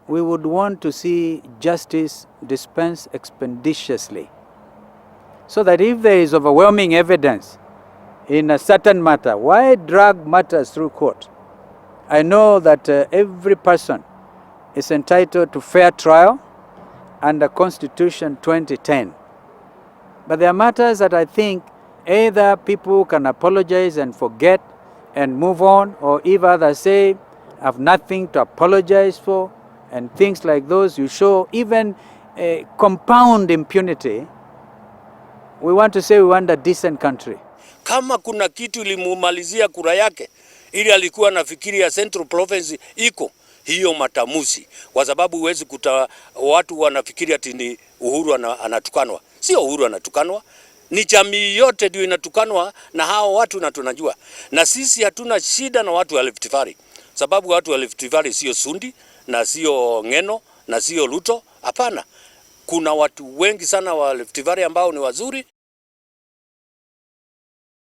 We would want to see justice dispensed expeditiously, so that if there is overwhelming evidence in a certain matter, why drag matters through court? I know that every person is entitled to fair trial under Constitution 2010. But there are matters that I think either people can apologize and forget and move on, or if others say, "I have nothing to apologize for," and things like those, you show even compound impunity. We want to say we want a decent country. Kama kuna kitu ilimumalizia kura yake ili alikuwa nafikiri ya Central Province iko hiyo matamushi, kwa sababu huwezi kuta watu wanafikiri ati ni Uhuru anatukanwa. Sio Uhuru anatukanwa, ni jamii yote ndio inatukanwa na hao watu, na tunajua, na sisi hatuna shida na watu wa Rift Valley, sababu watu wa Rift Valley sio Sudi na sio Ng'eno na sio Ruto. Hapana, kuna watu wengi sana wa Rift Valley ambao ni wazuri.